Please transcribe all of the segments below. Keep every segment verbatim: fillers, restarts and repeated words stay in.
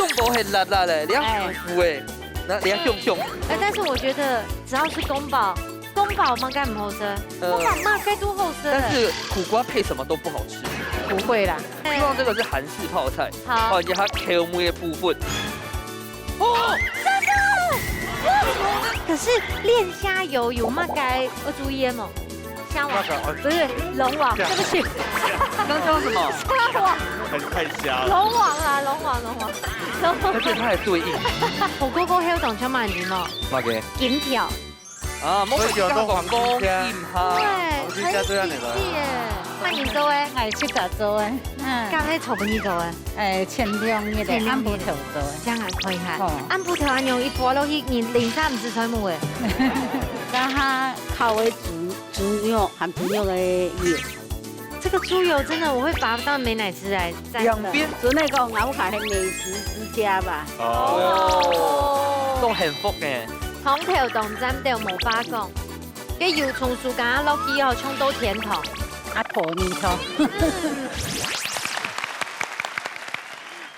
公婆很辣辣嘞，你要哎。苦苦哎，那你要凶凶。哎，但是我觉得只要是宫保，宫保嘛，该不好吃，呃，宫保嘛，该都好吃的。但是苦瓜配什么都不好吃。不会啦。希望这个是韩式泡菜，好。哦，而且它口味的部分。哦，可是炼虾油有嘛该要注意的吗？虾王，那个，哦，不是，龙王，虾。对不起。刚刚说什么？虾王。还是太瞎了。龙王啊，龙王，龙王，龙王。而且它还对应。火锅锅还有懂叫什么你吗？那个。金条。啊，莫非你刚刚讲金条？对，我就加这样的了。很实际耶。那你做哎，哎，去咋做哎？嗯。刚才炒不你做哎。哎，前两日的，前两日。暗晡頭做的。这样啊，可以哈。哦。暗晡头啊，用一锅落去，你零下五十度哎。然后烤的猪，猪肉，含猪肉的油。这个猪油真的，我会把它当美乃滋来蘸的。两边。所以那个我还美食之家吧。哦。哦。都很福哎。汤头当蘸到无法讲，这油葱酥刚刚落去哦，冲到甜头。阿婆你说。嗯。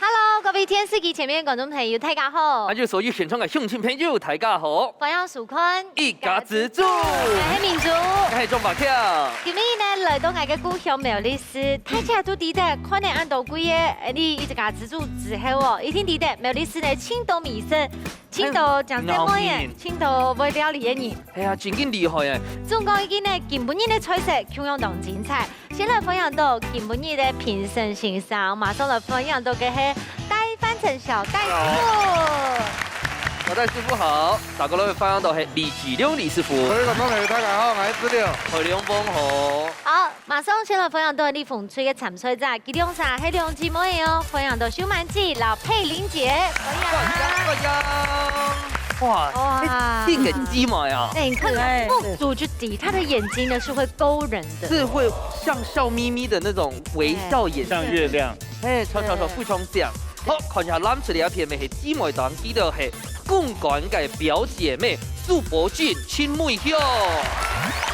Hello，各位电视机前面的观众朋友，大家好。还有所有现场的乡亲朋友，大家好。欢迎收看一家之煮。我是明珠。我是钟宝跳。今日呢，来到𠊎个故乡苗栗市，大家都知得，看了恁多季个，你一家之煮之后哦，一定知得苗栗市呢，盡多美食，盡多靚妹仔，盡多會料理个人。哎呀，真个厲害哎！總講一句呢，今晡日个菜色共樣當精彩。 先來歡迎到今晡日个評審先生，馬上來歡迎到个係戴范成小戴師傅。小戴師傅好，打過來歡迎到係李志良李師傅。各位觀眾朋友，大家好，我係志良。海龍風好。好，馬上先來歡迎到李鳳翠个參賽者，佢兩儕係兩姊妹哦，歡迎到秀滿姐摎佩玲姐，歡迎。歡迎，歡迎。哇，哇。這，這个姊妹啊。哎，你看，哎，目珠就知，她的眼睛呢是會勾人的。 是會像笑眯眯的那種微笑眼神。像月亮。嘿，超超超，對。非常像。好，看一下藍色這片，係姊妹檔，佢兜係公館个表姐妹，蘇柏俊、陳美香。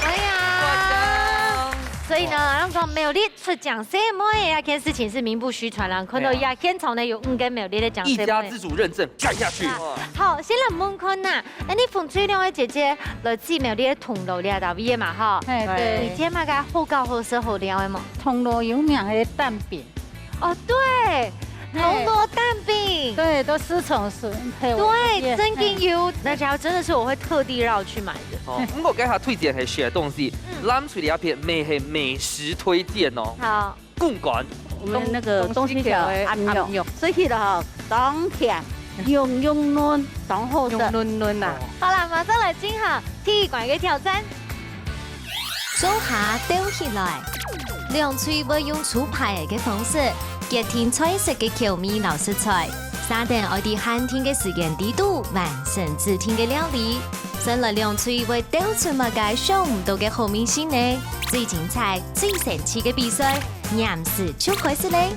哎呀。哎呀。所以呢，人講苗栗出靚細妹，這件事情是名不虛傳啦。看到，哎呀。這現場呢，有五个苗栗个靚細妹。一家之煮認證，幹下去。啊，好，先來問看吶， 哎，你鳳翠兩位姐姐來自苗栗个銅鑼這搭位个嘛，吼？哎，對。你知麼个好搞、好食、好料个無？銅鑼有名个蛋餅。哦，對，哎。銅鑼蛋餅。對，都是從事，嘿，我們這邊，對，真的有，哎。那家真的是我會特地繞去買的。哦，毋過該下推薦係食个東西，嗯。藍色這片乜係美食推薦哦。好。 公館。我們那個東西橋的鴨肉，東西橋的鴨肉。所以了吼，當甜，又，又嫩，當好食。又嫩嫩啊。好啦，馬上來進行第一關个挑戰。做下鬥起來，兩隊會用抽牌个方式，決定菜色个口味摎食材，續等愛在限定个時間裡肚完成指定个料理。先來兩隊會鬥出麼个想毋到个好味緒呢？最精彩、最神奇个比賽， 黏時就開始咧。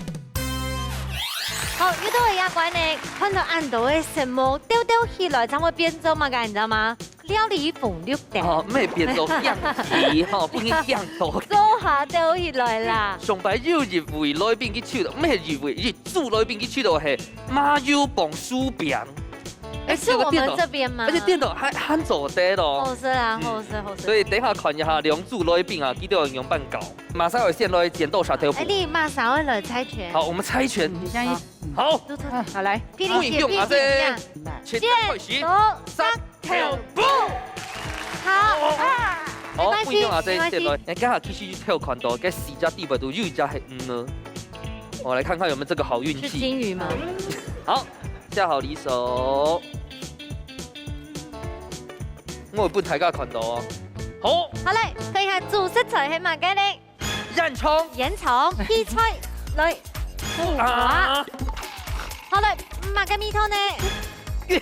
好，又到了這關呢，看到恁多个色目，鬥鬥起來，正會變做麼个，你知道嗎？料理紅綠燈。哦，毋係變做醬汁吼，毋係醬多。做下鬥起來啦。上擺有一位來賓去食到，毋係一位，一組來賓去食到係麻油磅酥餅。哎，是我們這邊嗎？這個顛倒，而且顛倒還，還做得咯。好食啊，嗯。好食，好食。所以等一下看一下兩組來賓啊，佢兜愛仰般搞。 馬上愛先來剪刀石頭布。哎，你馬上愛來猜拳。好，我們猜拳。你先一，好。好。好，來。霹靂姐，不一樣啊，霹靂姐，這，請開始。剪刀石頭布。好。哦，沒關係，不一樣啊，這，沒關係。先來。哎，剛好其實就偷看到，該四隻底背肚有一隻係魚呢。我來看看有沒有這個好運氣。是金魚嗎？好，下好離手。我有分大家看到哦。好。好嘞，看一下主食材係麼个嘞？ 煙腸。煙腸，配菜，來，苦瓜。啊。好了，麼个味道呢？薑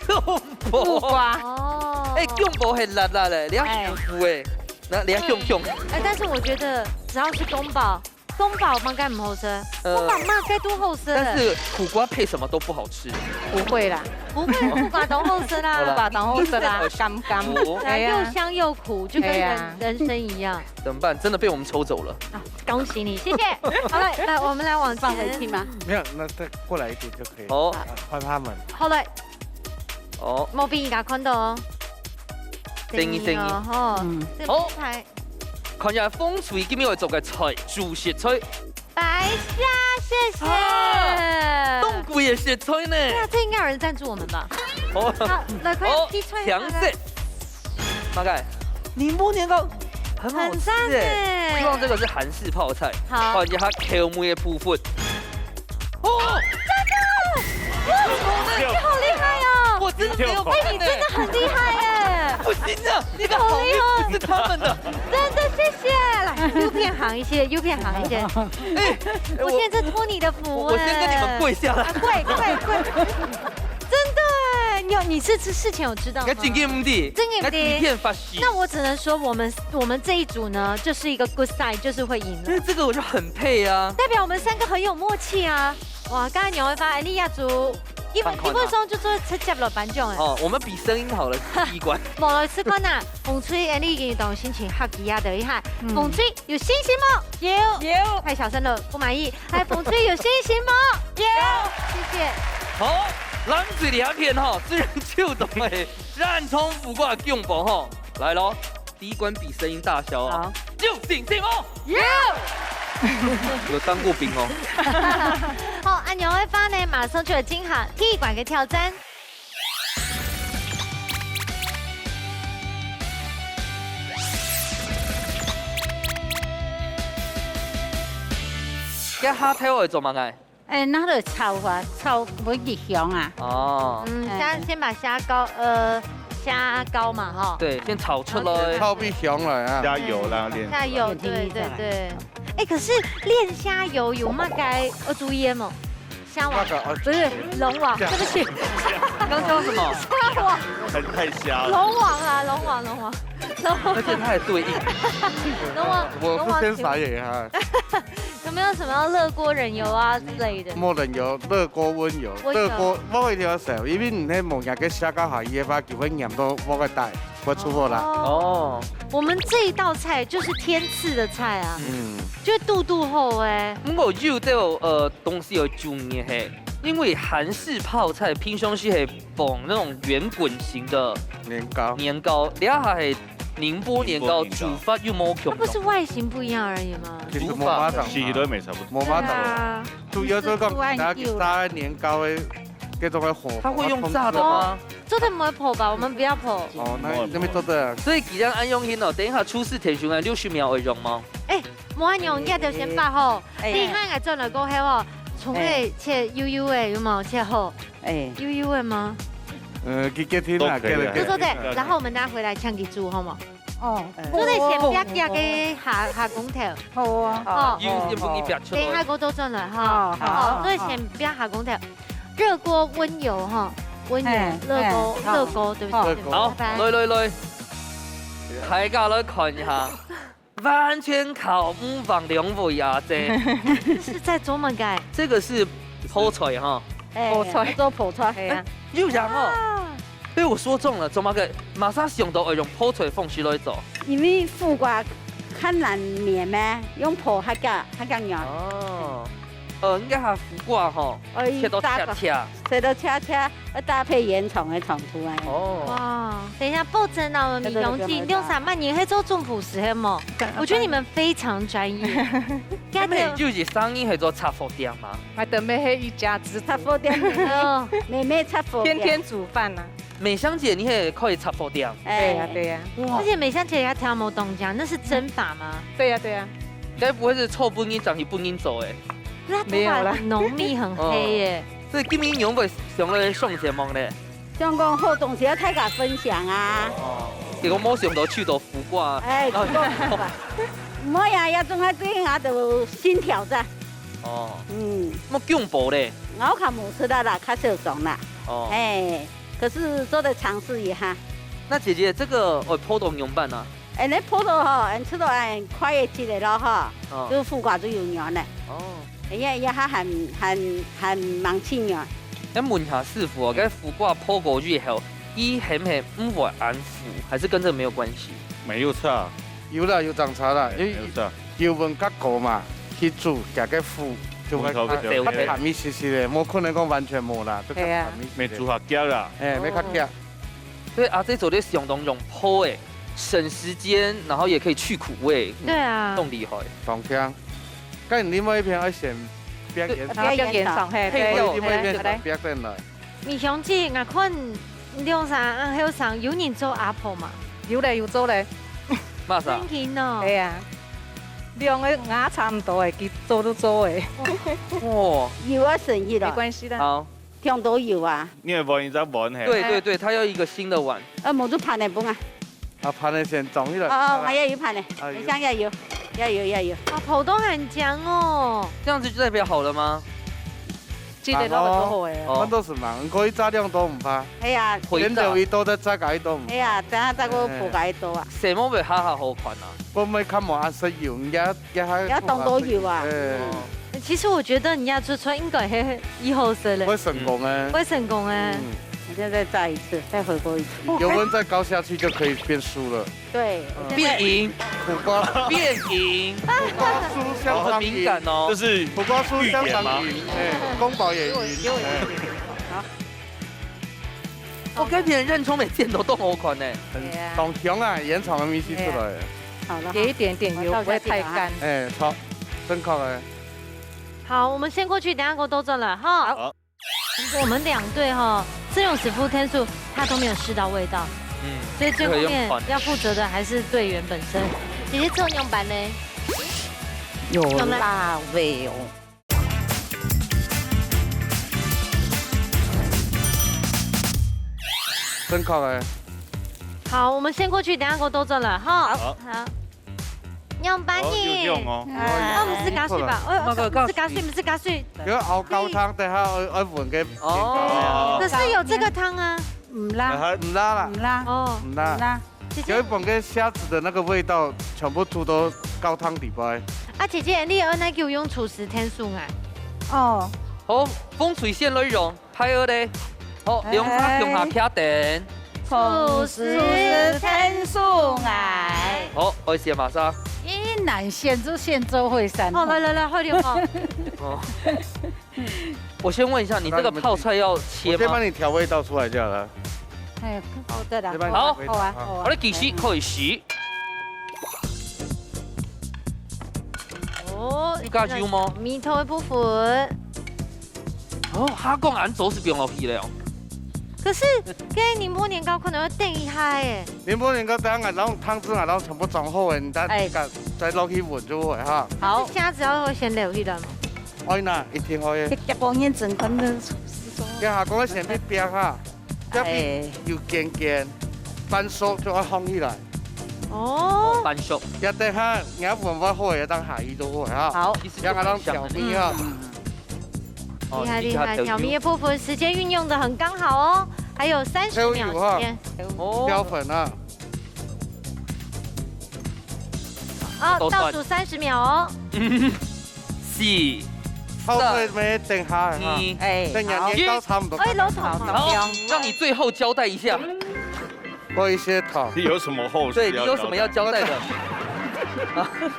婆。苦瓜。哦。哎，薑婆很辣辣嘞，你要苦苦哎，那你要香香。哎，但是我覺得只要是宮保，宮保嘛，該毋好食。呃，宮保嘛，該都好食。但是苦瓜配什麼都不好吃。不會啦，不會，苦瓜當好食啦。好啦。苦瓜當好食啦，一定要有甘甘。苦。哎，哎呀。又香又苦，就跟人，哎呀。人生一樣。怎麼辦？真的被我們抽走了。啊，恭喜你，謝謝。好了，來，我們來往前。放回去嗎？沒有，那再過來一點就可以。好。啊，換他們。好了。哦。無畀人家看到哦。正經正經。正經哦，吼。嗯。這好。菜。看一下紅隊今日愛做个菜，主食菜。 白蝦，謝謝。啊，當貴个食材呢。對啊，這應該有人贊助我們吧？哦。好，來，快點，哦，提出來。強勢。大概。寧波年糕很好吃欸。很讚欸。希望這個是韓式泡菜。好。換一下口味的部分。哦！真的？哇，你好厲害哦！我真的沒有看欸。哎，你真的很厲害耶！不行啊，那個好運不是他們的。真的，謝謝。來，右片行一些，右片行一些。哎，我現在托你的福，我，我先跟你們跪下來。哎。啊，跪，跪，跪。真的耶，你有，你是，是事前有知道嗎？你還真个毋知，真个毋知。你還一片發誓。那我只能說，我們，我們這一組呢，就是一個 good sign，就是會贏了。因為這個我就很配啊。代表我們三個很有默契啊。哇，剛才牛一發，哎，你也煮，基本，看看啊。基本上就做直接落頒獎哎。哦，我們比聲音好了，第一關。無來試看啊，紅隊，哎，你已經當心情好起啊，等一下，嗯。紅隊 有信心無？有。有。太小聲了，不滿意。來，紅隊有信心無？有。謝謝。好，藍隊這片吼，雖然手動个，但重複過來恐怖吼。來咯，第一關比聲音大小哦。好。有信心無？有。有當過兵哦。好，恁樣个話呢，馬上就要進行第一關个挑戰。 該蝦頭愛做麼个？哎，拿來炒啊，炒分佢香啊。哦。嗯，哎。先，先把蝦膏，呃，蝦膏嘛，哈。對，先炒出來。炒分香來啊。加油啦，嗯，煉。加油，煉天對，對，對。哎，可是煉蝦油有麼个要注意的無？ 蝦網。那個，哦，不是，龍網，蝦。對不起。剛剛說什麼？蝦網。太，太瞎了。龍網啊，龍網，龍網，龍網。而且它還對應。龍網，我是先傻眼哈。龍網有沒有什麼熱鍋冷油啊之類的？莫冷油，熱鍋溫油，溫油。熱鍋，我一定要少，因為你那某兩個蝦膏好，伊會把佢會黏到我个底。 會出貨啦。哦。哦。我們這一道菜就是天賜的菜啊，嗯。就堵堵好欸。毋過有兜，呃，東西愛注意个係，因為韓式泡菜平常時係放那種圓滾型的年糕。年糕，這下係寧波年糕，寧波年糕。煮法又無共樣。它不是外形不一樣而已嗎？其實無麼大。煮法。其實都沒差不多。無麼大。對啊。主要就講，你食个年糕个，該種个火候。它會用炸的嗎？哦。 做得毋會烰吧？我們不要烰。哦，那，那邊做得。所以既然恁樣形哦，等一下廚師弟兄啊，六十秒會用嗎？哎，無恁樣，你就先把吼。哎。等一下𠊎轉來過後哦，從該切幼幼个，有無？切好。哎。幼幼个嗎？呃，佢決定啦，都可以啊。決定，決定。做做得，然後我們等下回來請佢煮，好無？ 哦，嗯。做得先煏一下个蝦，蝦公頭。好啊。哦。有先分佢煏出來。等一下過倒轉來哈。哦，好，哦，好。做得先煏蝦公頭。熱鍋溫油哈，溫油，嘿，熱鍋，嘿，好。熱鍋，對不起，好。對不起，好，拜拜。來，來，來。大家來看一下，完全靠毋放兩位阿姐。是在做麼个？這個是泡菜哈。哎，泡菜。做泡菜。哎呀。哎，有影哦。啊。 被我說中了，做麼个？馬上想到愛用泡菜方式來做。因為苦瓜較難黏咩，用烰較加，較加軟。哦。呃，應該還苦瓜吼，愛切到切切。切到切切，愛搭配鹽欉个欉頭啊。哦。哇，等一下，保證啊，我們米雄記，你用三百年，還做總廚師，係無？我覺得你們非常專業。你們就是生意係做雜貨店嗎？ 𠊎等妹係一家之主。雜貨店妹妹，哦。妹妹雜貨店。天天煮飯啊。美香姐，你也開雜貨店？哎。對呀，對呀。哇。而且美香姐也聽無懂講，那是真法嗎？對呀，對呀。該不會是臭不人長期不人做欸？那頭髮很濃密，沒有啦。很黑耶。哦。所以今日仰會想來上節目呢？ 想講好東西愛大家分享啊。哦，結果無想到去到苦瓜。哎，啊。苦瓜。毋好呀，也總係對𠊎兜新挑戰。哦。嗯。無恐怖咧。𠊎較無食啦啦，較少種啦。哦。哎，可是做得嘗試一下。那姐姐，這個，哦，泡到仰般啊？恁呢泡到吼，恁出到恁快个質个咯吼，哦。就苦瓜就有軟了。哦。因為也還還還還吂盡軟。想問一下師傅哦，該苦瓜泡過以後，佢係毋係毋會恁苦，還是跟這個沒有關係？沒有差。有啦，有長差啦，因為沒有差。油溫較高嘛，去煮佢个苦就會較，沒錯，沒錯。較淡一些些个，無可能講完全無啦，就較淡一些些。係啊。愛煮較遽啦。哎，愛較遽。哦。 對啊，這做得相當用泡誒，省時間，然後也可以去苦味。對啊。當厲害。當香。該你另外一片愛先煸煙腸。對，煸煙腸，嘿，對，另外一片先煸等來。米香姐，𠊎看你兩儕恁後生，有人做阿婆嘛？有咧，有做咧。麼儕？真緊哦。係啊，兩個𠊎差毋多誒，佢做都做誒。哇。有啊，省力了。沒關係的。好。 忒多油啊。你愛換一隻碗嘿。對對對，他要一個新的碗。呃，無就盤仔分啊。啊，盤仔先裝起來。哦，哦，還要有盤仔，啊，有。等一下要有，要有，要有。啊，泡到很強哦。這樣子就代表好了嗎？記得老板做好誒。哦。看到係嘛，你可以炸兩道毋怕。哎呀，先留一道，再炸加一道毋怕。哎呀，等下再過鋪加一道啊。哎。什麼會哈哈好款啊？我們看無恁食油，人家 也還，也當多油啊。哎。哦。其實我覺得你這出菜應該係以後食咧。會成功欸。會成功欸。嗯。我現在再炸一次，再回鍋一次。油溫再高下去就可以變酥了。對，嗯。我現在變形。苦瓜。變形。苦瓜酥香腸哦，很敏感哦。這是苦瓜酥香腸餅，預言嗎？哎，宮保也贏。給我，給我一點。哎。好。 哦，該片煙腸个箭頭都好看呢。很，對啊。當香啊，煙腸个味緒出來了。對啊。好了哈。給一點點油，我倒下去了哈。不會太乾。哎，好，真好欸。好，我們先過去，等下給我兜轉來哈。好。我們兩隊哈，志勇師傅、天素他都沒有試到味道，嗯，所以最後面要負責的還是隊員本身。這個用煸呢？有辣味哦。 真好欸。好，我們先過去，等下給我兜轉來哈。好。好。仰般呢？哦，有用哦。哎，啊，毋使加水吧？哎，那個毋使加水，毋使加水。這個熬高湯，等下愛，愛搵个。哦。可是有這個湯啊。毋辣。毋辣啦。毋辣。哦。毋辣。毋辣。 姐姐。有一本跟蝦子的那個味道全部煮到高湯底背。啊，姐姐，你愛哪久用廚師天素啊？哦。好，風水線內容，還有咧。好，哎。兩儕共下徛等。廚師天素啊。好，我先馬上。一難選就選做伙散。好，來來來，好了哈。哦。 我先問一下，你這個泡菜要切嗎？我先幫你調味道出來就好了。哎，好，對了，好，好啊，好啊。好，你繼續開始。哦，有加油嗎？味道的部分。哦，佢講恁多就放落去了哦。 可是，該寧波年糕可能要等一下欸。寧波年糕等下𠊎摎湯汁𠊎摎全部裝好欸，你再，哎。再，再落去搵就會哈。好。蝦子要先撈起來嘛。愛啦，一定愛欸。這個認真看的廚師說。這下講个先去煸哈，這哎。有鹹鹹，半熟就愛放起來。哦。哦，半熟。這等下你要搵搵好欸，當下一就會哈。好。這下摎調味哈。嗯。 哦，厲害厲害，調味的部分時間運用得很剛好哦，還有三十秒時間。哦。調粉啊。好，倒數三十秒哦。四、泡菜沒等下哈。二、哎，等下年糕差不多。哎，老闆，好，好，讓你最後交代一下。 過一些糖。你有什麼後事對，你有什麼要交代的？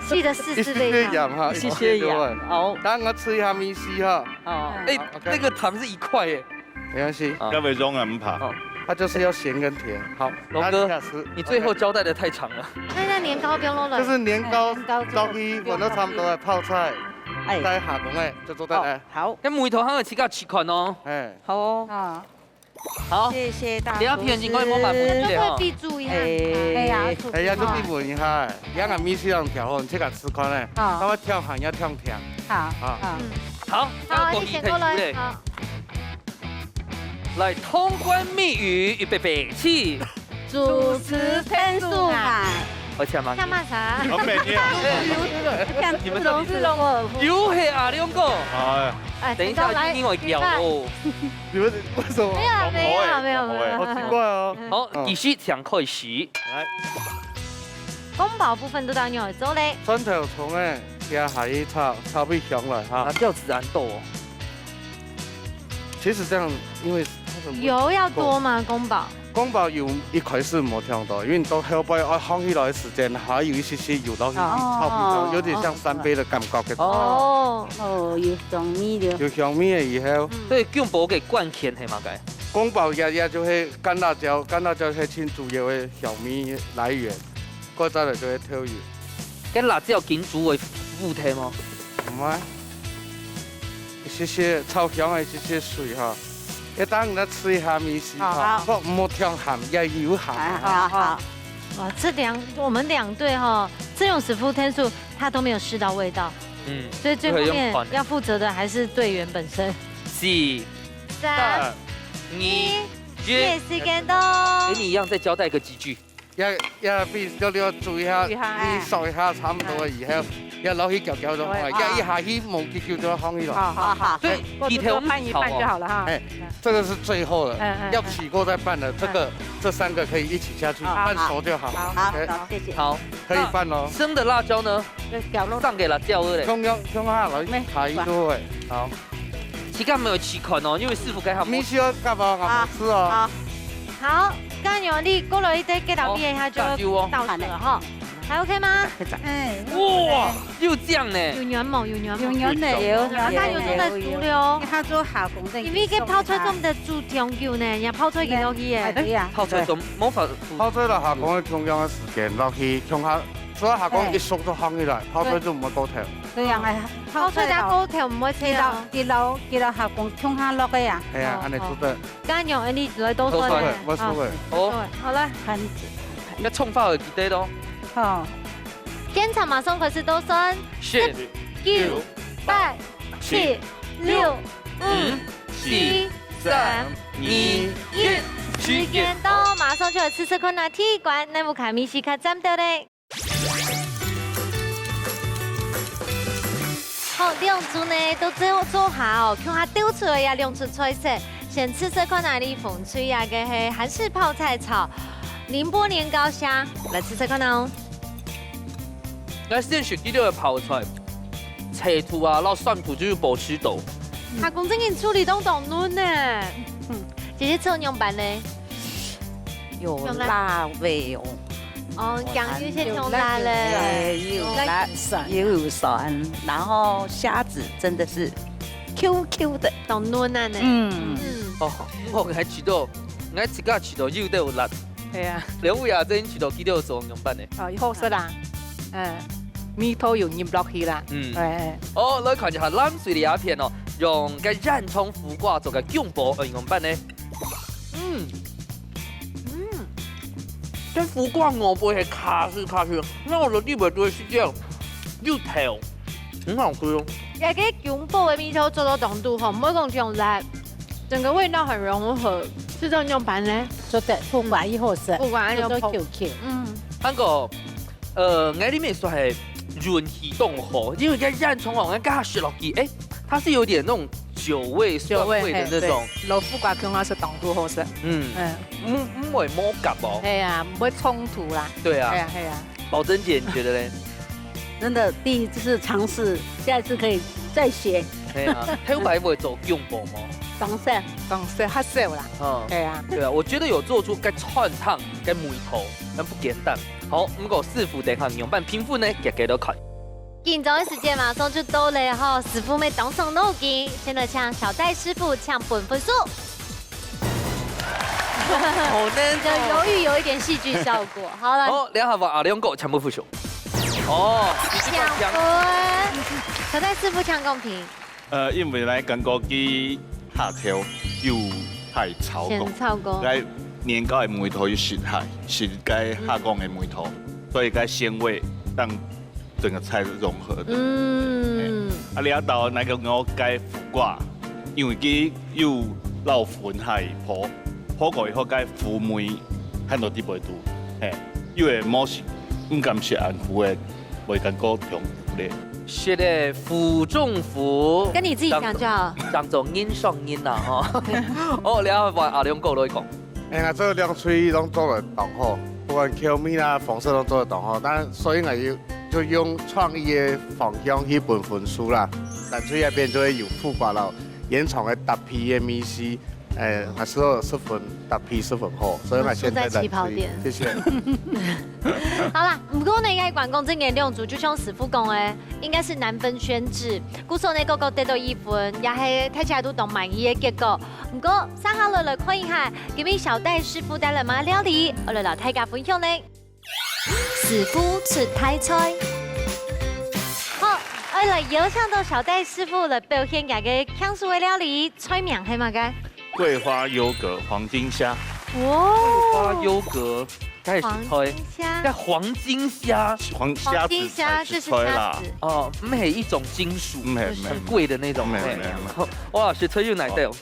記得試試這一糖。一些些鹽哈，一些些鹽。一些些就會。好。等下我試一下味緒哈。哦，哎，OK。那個糖是一塊耶。沒關係。啊。該會融啊，毋怕。哦。它就是要鹹跟甜。好，龍哥，那你試。你最後交代得太長了。那，那年糕不用弄了。就是年糕，哎，年糕就，倒去，搵到差不多了，泡菜，哎。再下工哎，就做得了。哦，好。該梅頭還有自家試看哦。哎。好哦。啊。 好，謝謝大廚師。等下片應該無辦法分你了吼。那就會必注意啊。哎。哎呀，哎呀，就必問一下，你看味緒恁調好，你自家試看咧。好。看我調鹹也調甜。好，好。好。嗯。好，好，那恭喜你先過來，退出咧。好。來，通關密語，預備，起。主廚天素啊。而且嘛，像麼儕？好美麗啊。你們到底是，有係阿龍哥。哎。哎，等一下，來，另外一條哦。 你們為什麼？沒有，沒有，沒有，沒有。好奇怪哦。好，嗯。繼續請開始。來。宮保部分都到你來做咧。蒜頭蔥仔，加下去炒，炒分香來哈。辣椒自然多哦。其實這樣，因為它的油要多嗎？宮保？宮保油一開始無忒多，因為你到後背愛放起來的時間，還有一些些油落去，哦。炒分香，有點像三杯的感覺。哦。哦，有香味了。有香味了以後，嗯。所以宮保个關鍵係麼个？宮保也，也就係乾辣椒，乾辣椒係盡主要的香味來源。 過再來就係豆油。該辣椒緊煮會烏忒無？毋會，一些些炒香个一些些水哈，一旦你試一下味緒哈，好，好。毋好忒鹹，也有鹹。哎，好，好。哇，這兩，我們兩隊哈，這種師傅天數他都沒有試到味道，嗯，所以最後面要負責的還是隊員本身。四、三、二、一，時間到。跟你一樣再交代個幾句。 也，也分小劉煮一下，煮一下，哎。你燒一下差不多以後，也落去攪攪就好了，對，也一下去無幾久就放起來。好，好，好。所以一頭一半一半就好了哈。哎，這個是最後了，嗯，嗯，要起鍋再拌了，嗯。這個，這三個可以一起下去，好，拌熟就好。好，好，OK，好，謝謝。好，可以拌咯。那生的辣椒呢？就攪落。上給辣椒了嘞。共樣，共下來，下一個哎，好。 自家毋愛試看哦，因為師傅該下無。你試看哦，好吃哦。好。好，該樣你過來一點，給老弟一下就好，加油哦。到手了哈，還OK嗎？哎，哇，有醬呢。有軟無？有軟無？有軟呢，有軟呢。啊，該有做得煮了哦。佢做下工个，因為該泡菜做毋得煮當久呢，人家泡菜已經落去耶。哎，對呀。泡菜都無法煮。泡菜落下工个共樣个時間落去，共下，所以下工一熟就放起來，泡菜就毋會過透。 對呀，哎，泡菜頭，佢老，佢老下工共下落个呀。係啊，哦，恁樣做得。哦。該樣，恁樣來倒蒜呢。倒蒜，我倒蒜。啊，哦。倒蒜，好來。該蔥花有幾多咯？好。現場馬上開始倒蒜。十、九、八、七、六、五、四、三、二、一，時間到，馬上就來試試看啊，第一關，哪位个味緒較讚兜咧？ 好，兩組呢都做，做下哦，共下鬥出來呀，兩組菜色。先試試看啊，你紅隊啊，个係韓式泡菜炒寧波年糕蝦，來試試看哦。該先食佢个泡菜，脆度啊，摎酸度就有保持到。嗯。下工正經處理到當嫩呢。嗯。姐姐做仰般呢？ 有辣味哦。哦，講有些香辣嘞。對，又有辣，又有酸，然後蝦子真的是Q Q的。當嫩啊呢。嗯。嗯。哦，𠊎還試到，𠊎自家試到有兜辣。係啊。兩位啊，這試到佢兜做仰般呢？哦，好食啦。嗯，味道有入落去啦。嗯。哎。哦，來看一下藍隊這片哦，用該醃蔥苦瓜做个宮保，愛仰般呢？嗯。 嗯，這苦瓜外背係卡斯卡斯，咬落去會對係這樣，又透，很好吃哦。這个宮保个味道做到當中吼，毋會講忒辣，整個味道很融合，係仰般呢？做得，苦瓜也好食，苦瓜也好做到Q Q。嗯。還有，呃，𠊎這邊算係運氣當好，因為該醃蔥哦，𠊎剛剛食落去，誒， 它是有點那種酒味、酒味，酸味的那種。嘿，對，摎苦瓜共下食當多好食。嗯。嗯。毋，毋會無合哦。係啊，毋會衝突啦。對啊。係啊，係啊。寶珍姐，你覺得嘞？真的，第一次嘗試，下一次可以再學。係啊，後擺會做宮保嗎？當然，當然，較少啦。嗯。係啊。對啊，我覺得有做出該傳統、該味道，但不簡單。好，毋過師傅等下仰般評分呢？遽遽來看。 緊張个時間馬上就到了吼，師傅們動動腦筋，先來請小戴師傅請分分數。好難哦。你的猶豫有一點戲劇效果。好了。好，這下換阿良哥請分分數。哦，你這个請分。小戴師傅請公平。呃，因為來感覺佢下頭有下炒過，先炒過。該年糕个味道有食下，食該下工个味道，所以該鮮味當 整個菜是融合的。嗯。嘿，啊，這道那個我該苦瓜，因為佢有落粉下去烰，烰過以後該苦味還在底背肚，嘿，有个無食，毋敢食恁苦个，會感覺痛苦咧。是的，苦中苦。跟你自己講就好。當做人上人啦，吼。哦，了，換阿良哥來講。 哎呀，這兩隊攏做得當好，不管口味啦、方式都做得當好，但所以𠊎有就用創意个方向去分分數啦。但最後變做有苦瓜摎煙腸个搭配个味緒，誒，還係有十分搭配十分好，所以𠊎現在來追。輸在起跑點。謝謝。好啦，毋過呢，應該講這兩組就像師傅講个，應該係難分軒輊。故所呢，各各得到一分，也係大家都當滿意个結果。 毋過，接下來來看一下，今日小戴師傅帶來麼个料理，愛來摎大家分享呢。師傅出大菜。好，愛來邀請到小戴師傅來表現佢个搶手个料理，菜名係麼个？桂花優格黃金蝦。哦。桂花優格，該係菜。黃金蝦。該黃金蝦。黃，蝦子才係菜啦。黃金蝦就是蝦子。哦，毋係一種金屬，毋係，毋係。很貴的那種。毋係，嘿。毋係，毋係。哇，食材有哪兜？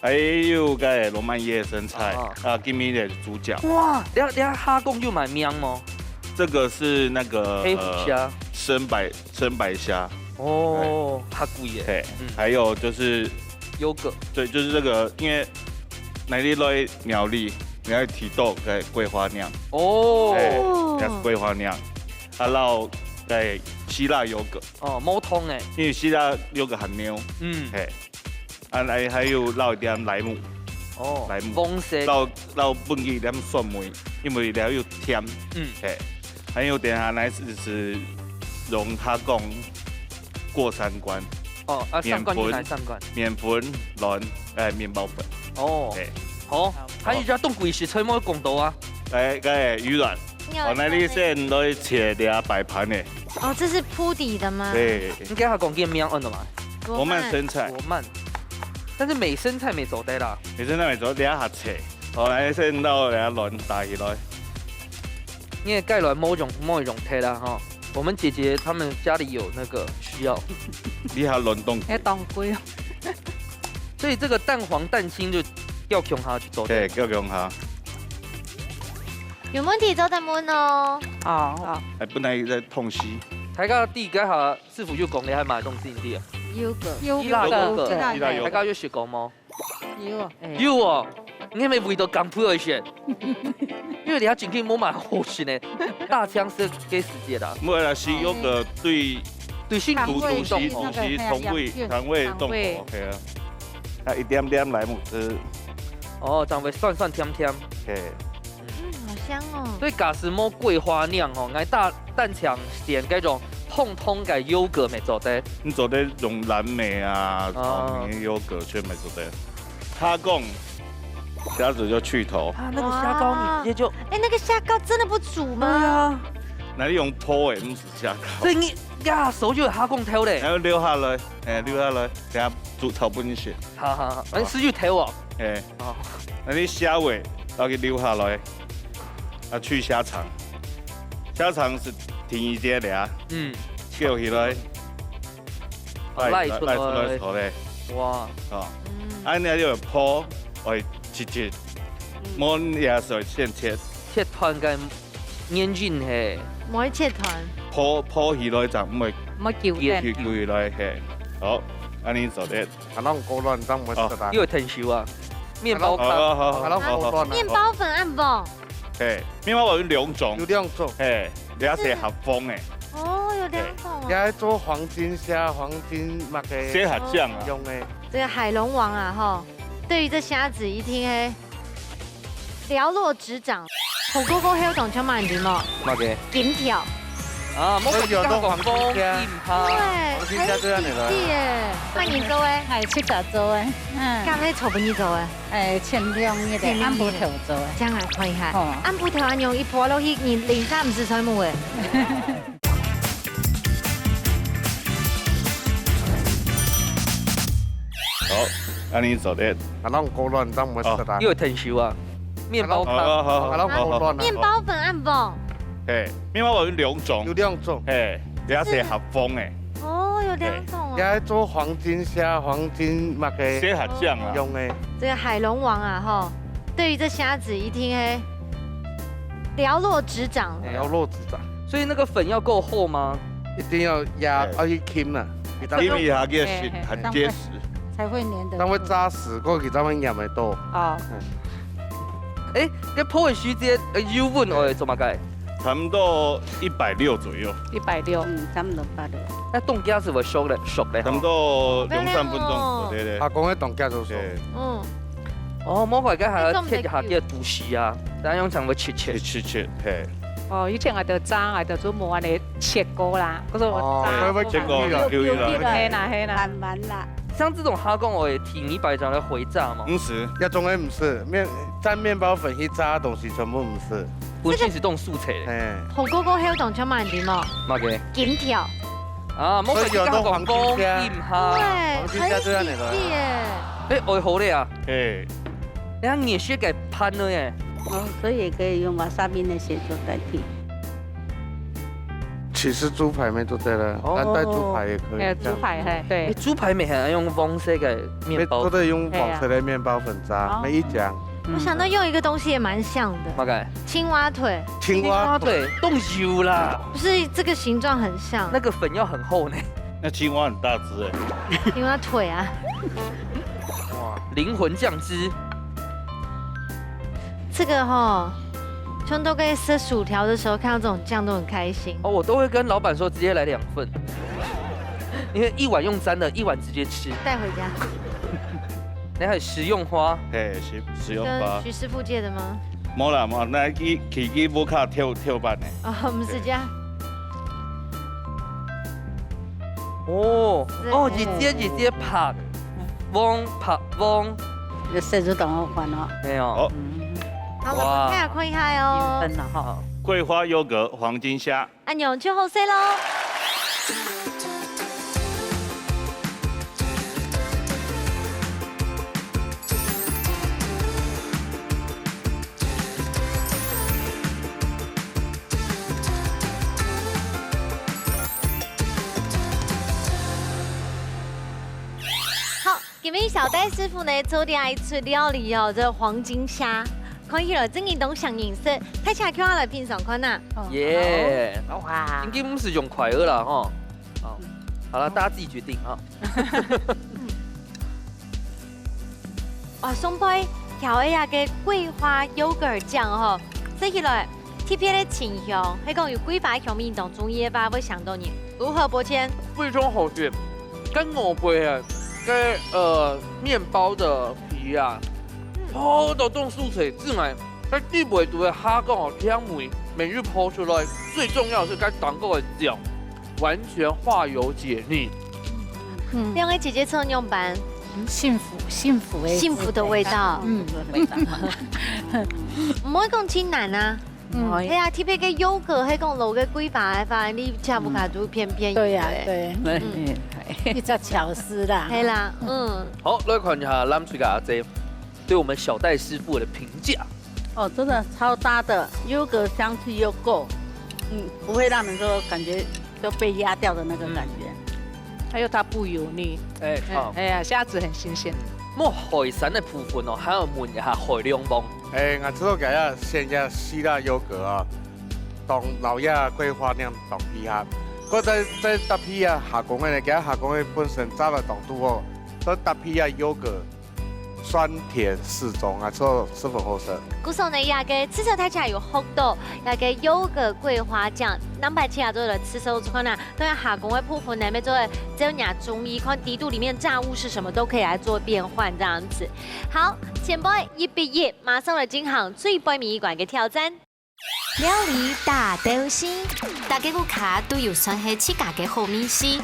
還有該羅曼葉生菜，哦。啊，今日个主角。哇，這，這蝦公有賣名無？這個是那個，黑虎蝦。呃，深白，深白蝦。哦，較貴耶。嘿，嗯。還有就是優格。對，就是這個，因為𠊎俚來苗栗，苗栗提到个桂花釀。哦。嘿，叫桂花釀。啊，然後該希臘優格。哦，無糖誒。因為希臘優格很牛。嗯。嘿。 啊，來，還有落一點萊姆。哦，萊姆。黃色。落，落分佢一點酸味，因為了又甜。嗯。嘿，還有等下來係，係用蝦公過三關。哦，啊，三關係哪三關？麵粉、卵，誒，麵包粉。哦。嘿。好，還有一隻當貴食材無講到啊。來，該魚卵。 哦，該你先來切這擺盤呢。哦，這是鋪底的嗎？對。你該下講个名安到麼个？羅曼生菜。羅曼。但是美生菜乜做得啦。美生菜乜做得，這下切。好，來先摎這卵打起來。因為該卵無用，無用忒啦吼。我們姐姐她們家裡有那個需要。你還卵凍。還當貴哦。所以這個蛋黃蛋清就吊共下去做得。對，吊共下。 有問題做得問哦。哦。好。哎，本來在痛惜。大家知該下師傅有講你還買東西你知啊？有个。有个。希臘優格。希臘優格。大家有食過無？有啊。哎。有哦，你係毋係為著減肥而選？因為你還真經無買好食呢，大槍是該時節啦。無啦，係優格對對身體主，主食，主食腸胃，腸胃動好，係啊。啊，一點點萊姆汁。哦，正會酸酸甜甜。係。 嗯，好香哦。所以假使無桂花釀吼，𠊎單，單淨選該種紅紅个優格乜做得。你做得用藍莓啊、哦。草莓優格全部做得。蝦公，蝦子就去頭。啊，那個蝦膏你直接就哇。哎，那個蝦膏真的不煮嗎？對啊。哪裡用泡的，毋係蝦膏。所以你，呀，手就有蝦公頭嘞。然後留下來，哎，留下來，等下煮炒分你食。好好好，反正係就頭哦。哎。 哦。該你蝦尾，摎佢留下來，啊，去蝦腸。蝦腸係第二節了啊。嗯。切起來。好，拉出來。拉出來好咧。哇。哦。嗯。啊，你愛有泡，愛切切。嗯。無你也係愛先切。切斷个 眼睛嘿。毋會切斷。泡，泡起來正毋會，毋會糾結。糾結來，嘿。好，恁樣做得。啊，摎佢攪亂，正毋會食啊。哦，又有藤椒啊，麵包糠。好，好，好，好，好，好。麵包粉恁樣。嘿，麵包粉有兩種。有兩種。嘿，這係合方个。哦，有兩種哦。也愛做黃金蝦、黃金麼个。鮮蝦醬啊。用个。這個海龍王啊，吼，對於這蝦子一定會 了若指掌。紅哥哥還有當像麼人無？麼个？金條。啊，莫講這個黃金蝦。對，黃金蝦就恁樣來。還有金條耶。麼人做个？係自家做个。嗯。敢係昨晡日做个？哎，前兩日个，前兩日个。暗晡頭做个。這樣來看一下。哦。暗晡頭恁樣一潑落去，人零下毋使吹毛个。 好，恁樣做得。啊，摎佢攪亂，正毋會食啊。哦，又有藤椒啊，麵包糠。好，好，好，好，好，好。麵包粉恁樣。嘿，麵包粉有兩種。有兩種。嘿，這係合方个。哦，有兩種哦。也愛做黃金蝦、黃金麼个。鮮蝦醬啊。用个。這個海龍王啊，吼，對於這蝦子一定會 了若指掌。哎，了若指掌。所以那個粉要夠厚嗎？一定要壓，哎。要去撳啊，佢才，撳一下，佢會，嘿，嘿，很結實。才會黏得住。但會扎實，過去才會黏得到。哦。嗯。誒，該烰个時節，呃，油溫愛做麼个？差不多一百六左右。一百六。嗯，差不多一百六。該凍架係會熟咧，熟咧，差不多兩三分鐘，哦。對，對。阿公个凍架就熟。對。嗯。哦，無怪，該還愛切一下佢个肚皮啊，但用長刀切切。切切切，嘿。哦，以前𠊎兜炸，𠊎兜就無恁樣切過啦，可是我哦，炸會不會切過？有，有，有，有，嘿啦，嘿啦。慢慢啦。像這種蝦公，我也挺一百張來回炸嘛。毋使，要中間毋使，麵，蘸麵包粉去炸的東西全部毋使。 本身係當素菜咧。哎。火鍋過後當中嘛，你知無？麼个？金條。啊，莫怪你講講金蝦。對，黃金蝦就在那個。很喜氣耶。哎，愛好咧啊。哎。人家也是給pan了耶。哦，所以也可以用wasabi那些做代替。其實豬排沒做對了，哦。藍帶豬排也可以，哎，這樣。豬排，嘿，對。哎，豬排乜還愛用黃色个麵包。沒做對，用黃色的麵包粉炸，哎呀。沒一講。 我想到用一個東西也蠻像的。麼个？青蛙腿。青蛙腿。青蛙腿，當有啦。不是，這個形狀很像。那個粉要很厚呢。那青蛙很大隻欸。青蛙腿啊。哇。靈魂醬汁。這個吼，像都在吃薯條的時候看到這種醬都很開心。哦，我都會跟老闆說直接來兩份，因為一碗用沾的，一碗直接吃。帶回家。 你還有食用花？嘿，食，食用花。跟徐師傅借的嗎？無啦，無，該佢，佢，佢屋下偷，偷搬个。哦，毋係這樣。哦，哦，一節一節白，黃白黃。這色素當好看哦。係哦。好。嗯。好，哇。大家看一下哦。繽紛了哈。桂花優格黃金蝦。 恁樣就好勢囉。好，今日小戴師傅呢，做了一出料理哦，這個黃金蝦。 看起來真个當像人食，大家共下來品嚐看啊。哦，耶！哇。應該毋係用筷仔啦，吼。哦，好了，大家自己決定哈。哇，上背調一下个桂花優格醬吼，食起來特別个清香，係講有桂花香味當中，也把會想到你。如何，伯謙？非常好食，跟外背个，个，呃，麵包的皮啊，嗯。泡到凍蔬菜之外， 該底背肚个蝦公哦，香味每日泡出來，最重要係該當高个醬，完全化油解膩。嗯。兩位姐姐做仰般？幸福，幸福的，幸福的味道。嗯。毋會講盡難啊。嗯。係啊，特別个優格，係講落个桂花个話，你全部下都便便。對呀，對。嗯。一隻巧思啦。係啦，嗯。好，來看一下藍隊个阿姐。 對我們小戴師傅的評價。哦，真的超搭的，優格香氣又夠，嗯，不會讓人說感覺就被壓掉的那個感覺。嗯。還有它不油膩。哎，嗯，好。哎呀，蝦子很新鮮。嗯，莫海產个部分哦，還要問一下海龍王。哎，𠊎知道該个鮮个希臘優格啊，當老爺桂花那樣當厲害。不過在，在搭配啊，下工个呢，佢下工个本身炸了當多哦，再搭配啊優格， 酸甜適中啊，做十分好食。故所呢，這個至少大家有學到，這個優格桂花醬，南北七亞做的吃手之後呢，當然下工个部分呢，要做的只有你中意，看底肚裡面炸物是什麼，都可以來做變換這樣子。好，前輩一比一，馬上來進行最背尾一關个挑戰。 料理大鬥西，大家屋下都有算係自家个好味緒。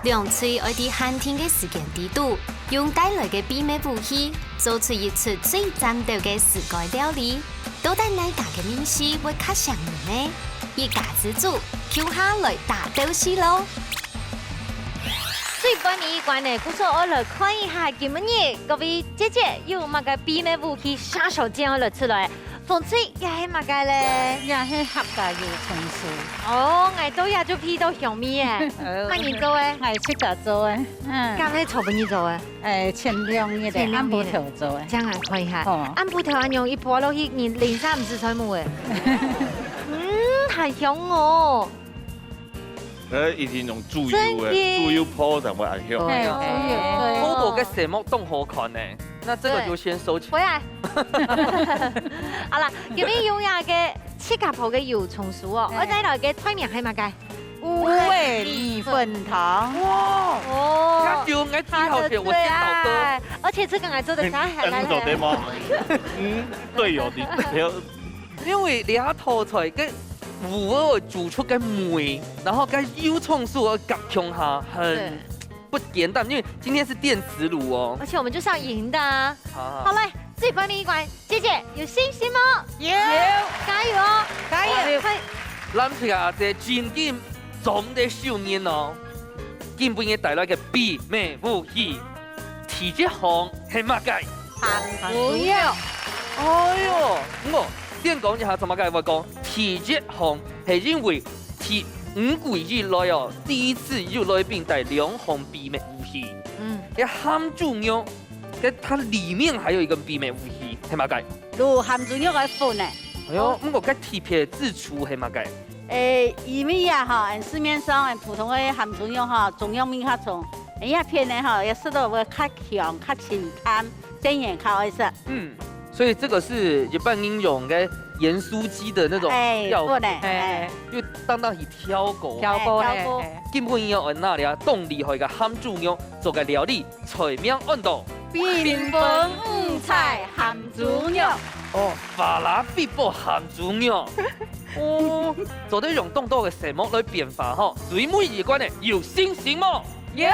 兩隊愛在限定个時間裡肚，用帶來个秘密武器，做出一出最讚鬥个自家料理。到底哪家个味緒會較餳人呢？一家之煮，共下來大鬥西囉！最關鍵一關呢，故所愛來看一下今日各位姐姐有麼个秘密武器殺手鐧愛來出來。 紅隊，這係麼个咧？這係客家油蔥酥。哦，𠊎都也就鼻到香味耶。呃，麼人做个？𠊎自家做个。嗯。敢係做分你做个？哎，前兩日个，前兩日个。暗晡頭做个。這樣來看一下。哦。暗晡頭恁樣一潑落去，人淋煞毋使吹毛个。嗯，還香哦。 呃，一定用豬油个，真个。豬油泡才會恁香。哎，豬油，對。泡到个色目當好看呢。那這個就先收起。對。回來。好啦，今日用這個自家烰个油蔥酥哦，哎。𠊎再來个菜名係麼个？五味粉湯。哇！哦。這就應該最好吃，我先倒戈。他的最愛，而且這個來做得加海帶。嗯，做得嗎？嗯，隊友，你不要 因為這道菜个芋仔煮出个味，然後跟油蔥酥个夾共下，很對。不簡單。因為今天是電磁爐哦。而且我們就是要贏的啊。好，好。好嘞，最後面一關，姐姐有信心嗎？有。加油哦！加油！快！藍隊阿姐真緊掌握手裡哦，今晡日帶來个祕密武器。 第一項係麼个？鹹豬肉。哎喲，毋過先講一下做麼个會講第一項，係因為第五季以來哦，第一次有來賓帶兩項祕密武器。嗯。該鹹豬肉，該它裡面還有一個祕密武器，係麼个？滷鹹豬肉个粉呢。哎喲，毋過該特別之處係麼个？ 誒，因為啊，吼，俺市面上俺普通个鹹豬肉吼，中藥味較重，俺這片呢吼，也食到會較香、較清淡，真正較愛食。嗯，所以這個是一般人用个鹽酥雞的那種哎，料理，對呢，哎。哎。就當當去挑過。挑過，哎，挑過。哎，哎。今晡日愛拿這當厲害个鹹豬肉做个料理， 菜名安到繽紛五彩鹹豬肉。哦，法拉必波鹹豬肉。哦，做得用當多个色目來變化吼，最尾一關呢，有信心無？有。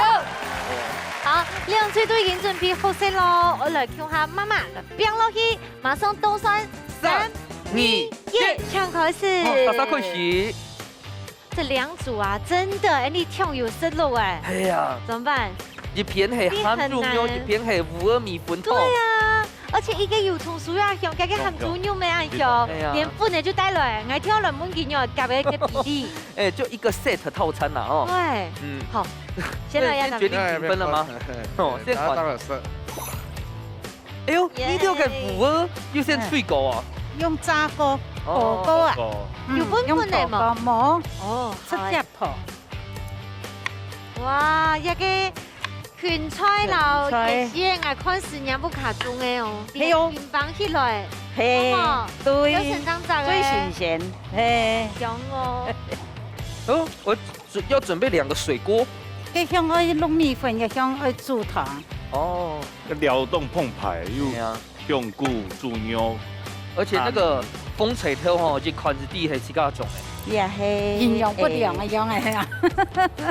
好，兩隊都已經準備好勢咯，𠊎來共下慢慢來放落去，馬上倒算，三、三、二、二、一，一。請開始。哦，大家開始。 這兩組啊，真的，哎，你搶有失落哎。哎呀，怎麼辦？一片係鹹豬肉，你很難。一片係烏魚米粉湯。對啊，而且一個油蔥酥啊香，一個鹹豬肉乜啊香，哎呀。連粉仔就帶來，𠊎跳來問佢有夾个比例。哎，就一個set套餐啦，哦。對，嗯。好，先來呀，先決定評分了嗎？咱們。哦，先看。大家都有色。 哎喲，耶。你這個芋仔又先炊過啊？用炸過，哦。烰過啊？哦。嗯，有分分个無？用烰過，無。哦，直接烰。好欸。哇，這個芹菜摎芹菜。芡荽啊，看時間不卡中个哦，係哦。平放起來，係，好無？對，有成長長个。最新鮮，係。香哦。哦，我準，要準備兩個水鍋。一項愛滷米粉，一項愛煮湯。哦。 个料當澎湃，有，對啊。香菇、豬肉，而且那個紅菜頭吼，一看就知係自家種个。也係營養不良个樣个啊。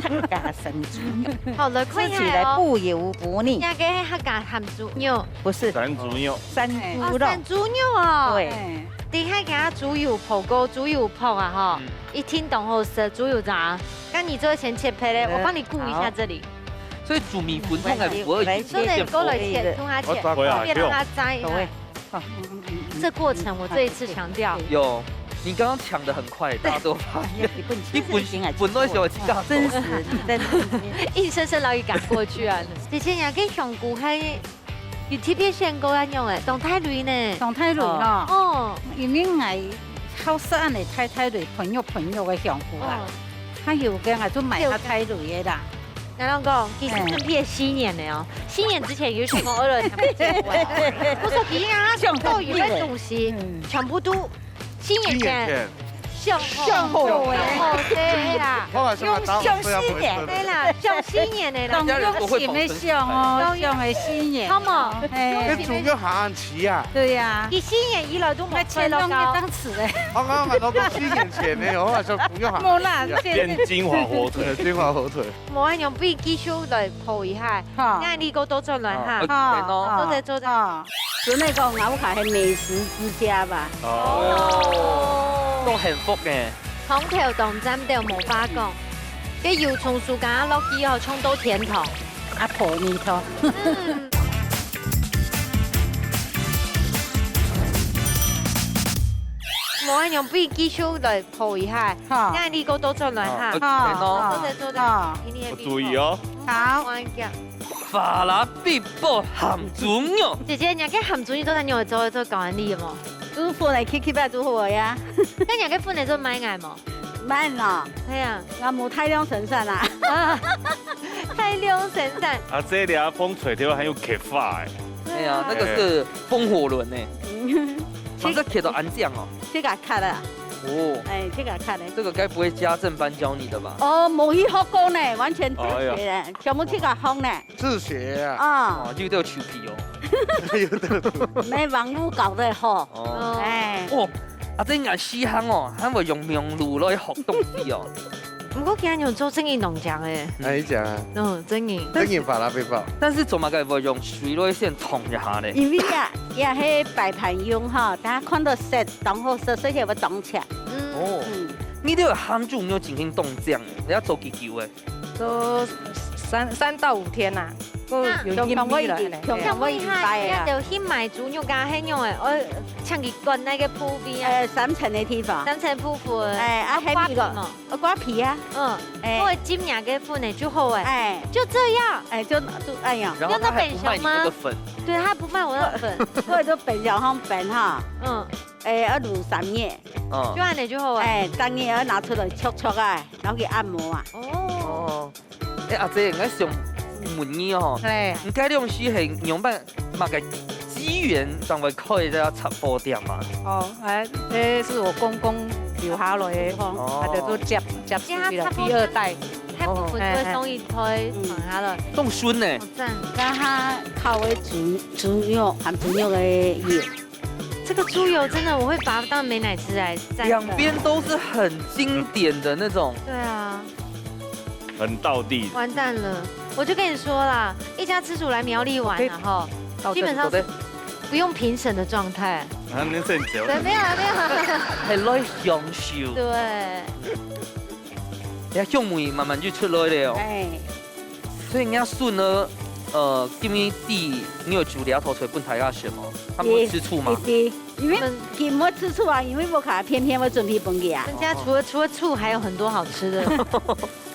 客家山豬肉，好，來看一下哦。吃起來不油不膩。這個係客家鹹豬肉。不是。山豬肉。山豬肉。哦，山豬肉哦。對。哎。等一下給它豬油烰過，豬油烰啊，吼，嗯。一定當好食，豬油渣。該你做先切片嘞，哎，我幫你顧一下這裡。好。 所以煮米粉湯个芋仔已經變薄了。真的，過來切，同佢切，我抓過來，別讓佢栽。對。哦，嗯，嗯，嗯，嗯。這過程我再一次強調。有，你剛剛搶得很快，大家都發現。你本，你本來想要自家做。真是，真是。硬生生摎佢趕過去啊。姐姐，你該香菇還有特別選過恁樣誒，當大蕊呢。當大蕊吼。哦。因為𠊎好食恁樣大大蕊，朋友朋友个香菇啊。哦。 還有个，𠊎就買較大蕊个啦。𠊎摎你講，其實準備新年个哦，新年之前有想過愛來參加節目啊。不是，其實啊，所有个東西，嗯。全部都新年前。新年前。想好，想好个。想好个啦。我嘛想講打火機啊，用想新年。對啦，想新年个啦。當用心个想哦，當用，想个新年。好無？嘿。用心个。該豬肉還恁齊啊？對呀。佢新年以來都無開過咯。該錢用个當遲嘞。我剛剛講到新年前呢，我嘛想豬肉還恁齊啊。無啦，現在變金華火腿。金華火腿。 無恁樣，不如繼續來烰一下。好。該你過倒轉來哈。好，好，好。做得，做得。好。所以講，𠊎屋下係美食之家吧。哦。當幸福呢。湯頭當讚，都無話講。該油蔥酥剛剛落去哦，嗆到天堂。啊，烰米湯。嗯。無恁樣，不如繼續來烰一下。好。該你過倒轉來哈。好，好，好。做得，做得。好。今天个我注意哦。 好。換一個。法拉必波鹹豬肉。姐姐，你个鹹豬肉做得用來做，做搞安利的無？煮粉來吸吸啊，煮好个呀。該你个粉來做買个無？買喏。係啊。𠊎無大量生產啊。啊，大量生產。啊，這裡啊，風吹掉還有吸法誒。哎呀，那个是风火轮呢。嗯。反正贴到安酱哦。这个卡了。哦。哎，这个卡了。这个该不会家政班教你的吧？哦，没去学过呢，完全自学的，哎呀。全部这个学呢。自学啊。啊。哦，又都有求皮哦。又都有求皮。没网络搞得好。哦。哎。哦，啊，这个西行哦，还会用网络来学东西哦。 毋過今日用做正經農場誒。哪一家啊？嗯，正經。正經巴拉贝堡。但是做麼个會用水落去先燙一下呢？因為啊，也係擺盤用吼，大家看到色，當好色，所以就會當赤。嗯。哦。嗯。你這个鹹豬肉真經當靚，你愛做幾久誒？做三，三到五天啦，都有香味了，香味已經，香味已經擺了。你就去買豬肉啊，係用誒，哦，像佢灌那個部位啊。呃，三層的地方。三層部分。哎，啊，啊，還有一個，刮皮嘛。 哦，刮皮啊。嗯，哎。我會浸那個粉呢，就好誒。哎。就這樣。哎，就，就，哎呀。然後他還不賣你那個粉。對，他不賣我那粉。我，我就煸小方煸哈。嗯。哎，要滷三日。嗯。就恁樣就好誒。哎，三日要拿出來搓搓啊，然後去按摩啊。哦。哦。 哎，阿姐，𠊎想問你哦，嘿。你該量時係仰般麼个機緣，正會開這雜貨店嘛？哦，哎，這是我公公留下來的，哦。他就做接，接手的第二代。大部分都會送一胎，嗯。傳下來。當順呢。好讚。那他靠的豬，豬肉，含豬肉的油。 這個豬油真的，我會把它當美乃滋來蘸的。兩邊都是很經典的那種。對啊。很道地。完蛋了，我就跟你說啦，一家之主來苗栗玩了吼，OK。基本上是不用評審的狀態。啊，恁樣走。對，沒有啦，沒有啦。很來享受。對。 這香味慢慢就出來了哦。哎。所以人家順呢，呃，今日第，你有煮這道菜分大家食嗎？他們會吃醋嗎？一，一，因為佢毋會吃醋啊，因為屋下偏偏會準備分佢啊。人家除了，除了醋還有很多好吃的。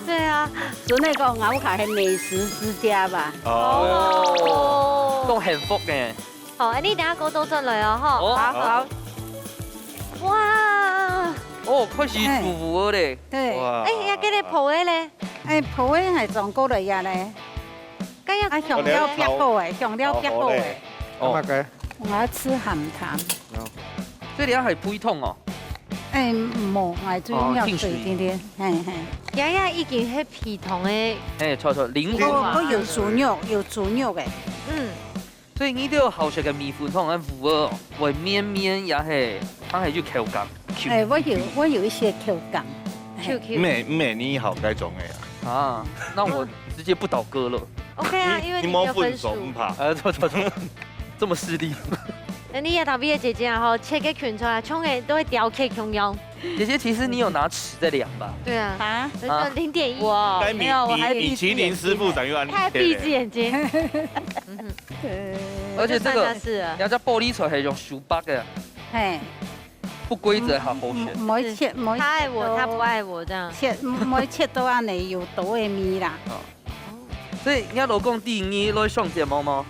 對啊。所以講，𠊎屋下係美食之家吧。哦。哦。當幸福呢。 好，你等下給我倒轉來哦，吼。哦。好，好。哇！哦，開始煮糊了咧。對。哇。哎，該个烰个咧？哎，烰个還裝過來呀咧。該要啊，香料煏好誒，香料煏好誒。哦。麼个？𠊎愛食鹹淡。哦。這裡還有配湯哦。哎，無，𠊎主要哦，定水。水點點，嘿，嘿。這也已經係皮湯个。哎，著，著，靈魂嘛。哦，有豬肉，有豬肉誒。嗯。 所以你兜好食个米粉湯，恁糊哦，會綿綿也係，還係有口感，Q。哎，會有，會有一些口感。Q Q。毋係，毋係你好該種个啊。啊，那我直接不倒戈了。OK啊，你，因為你沒有分數。你無分數，毋怕。呃，著，著，著，這麼勢利。那你也特別个姐姐啊，吼，切个芹菜啊，像个都會雕刻共樣。 姐姐，其實你有拿尺在量吧？對啊。啊？那就零點一。哇，該米，沒有，我還米，米其林師傅長又按你切的。他還閉一隻眼睛。嗯哼。對。而且這個，我就算他是了。人家玻璃菜還用手剝的。嘿。不規則，好好選。嗯，嗯，無切，無切到，他愛我，他不愛我這樣。切，無切到恁樣有到位米啦。哦。所以，你老公知你來上節目嗎？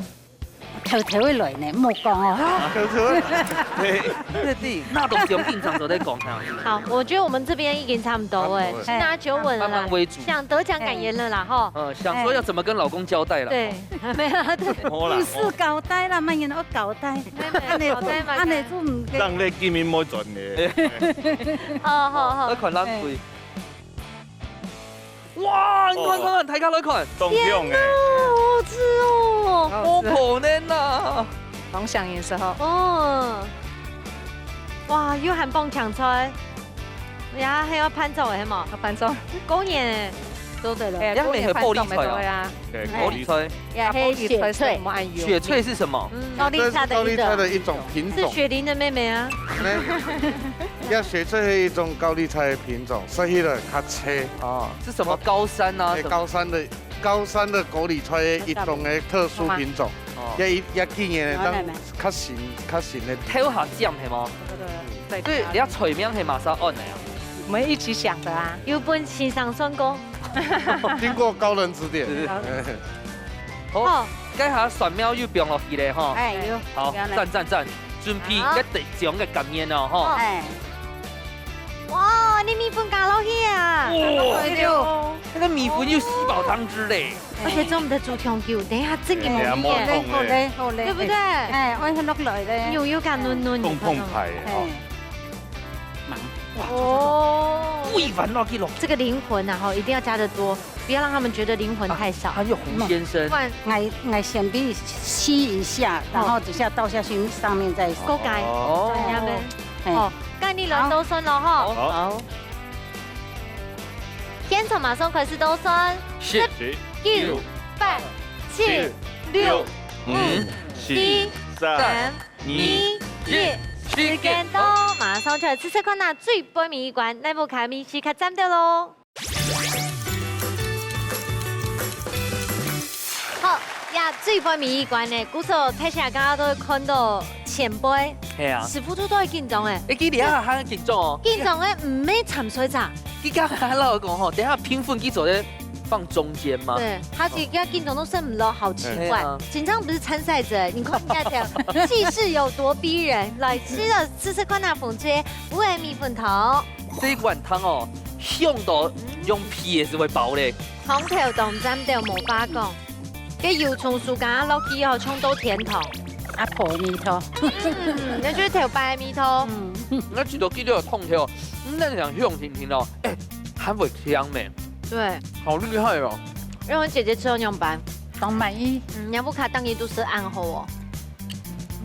偷偷个來呢，莫講哦。偷偷个來。對，對，對，那都不用緊張，都在講他。好，我覺得我們這邊已經差不多欸，差不多了。先拿酒穩了啦，慢慢為主。想得獎感言了啦，吼。呃，想說要怎麼跟老公交代了。對，沒有，對。好啦，儀式交代啦，慢慢个交代。沒有，沒有，交代嘛，恁樣就，恁樣就毋對。讓你見面莫轉的。哦，好，好。來看咱隊。 哇，你看，哦。看，大家來看。當香欸。天哪，好好吃哦。好好吃。好可憐吶。當香的時候。哦。哇，又還放香菜。呀，還要伴奏欸，係無？要伴奏。過年欸。做得了。哎，呀，過年伴奏乜做得啊。對，玻璃菜。也係雪菜。啊，玻璃菜係無愛用。雪菜是什麼？嗯。高麗菜的一種。這是高麗菜的一種品種。是雪玲的妹妹啊。該雪菜係一種高麗菜的品種，食起來較脆。哦，是什麼高山啊，欸，什麼？高山的，高山的高麗菜一種的特殊品種。哦。也一，也今年當較新，較新的。挑下尖係無？對，對，對。所以你个菜名係麼儕安个啊？我們一起想的啊。有分先生算過。經過高人指點。是，是。好，哦。該下蒜苗又放落去咧，吼。哎，有，好，放咧。讚，讚，讚。準備好。該得獎个感言了，吼。哎。哇，啊，你米粉加落去啊？哇，對哦。那個米粉又吸飽湯汁嘞。而且做毋得煮長久，等一下真个無味耶。哎呀，無痛嘞。好嘞，好嘞。對不對？哎，愛落來嘞。又，又加嫩嫩，碰碰派耶，哎。哦。哇，哦。煨飯落去咯。這個靈魂啊，吼，一定要加得多，不要讓他們覺得靈魂太少。啊，還有胡先生。不然，𠊎，𠊎先俾你吸一下，然後等下倒下去，上面再。過改。哦。這樣子。哎。好，該你輪到算了哈。好。好。 現場馬上開始倒算，十、十、九、九、八、八、七、七、六、六、五、五、四、四、三、三、二、二、一，一。時間到，馬上就來試試看啊，最背尾一關，哪一家米粉較讚个咯。好，呀，最背尾一關呢，故所大家剛剛都看到前輩，係啊。師傅都在緊張誒。誒，佢這下還緊張哦。緊張誒，毋係參賽者。 佢剛才老實講吼，等下評分佢做得放中間嗎？對，他自己要鏡頭都剩不落，好奇怪。哎呀。緊張不是參賽者，你看人家講氣勢有多逼人，來試了試試看那紅姐不會米粉湯。這一碗湯哦，香到用皮也是會飽嘞。湯頭當讚到無法講，該油蔥酥剛剛落去吼，像到天堂。阿婆味道。嗯，那就是頭擺的味道。嗯。那覺得這個湯頭，嗯，那想香甜甜哦。 哎，還會香咩？對。好厲害哦！因為我姐姐食到仰般？當滿意。嗯，若屋下當日都食恁好哦。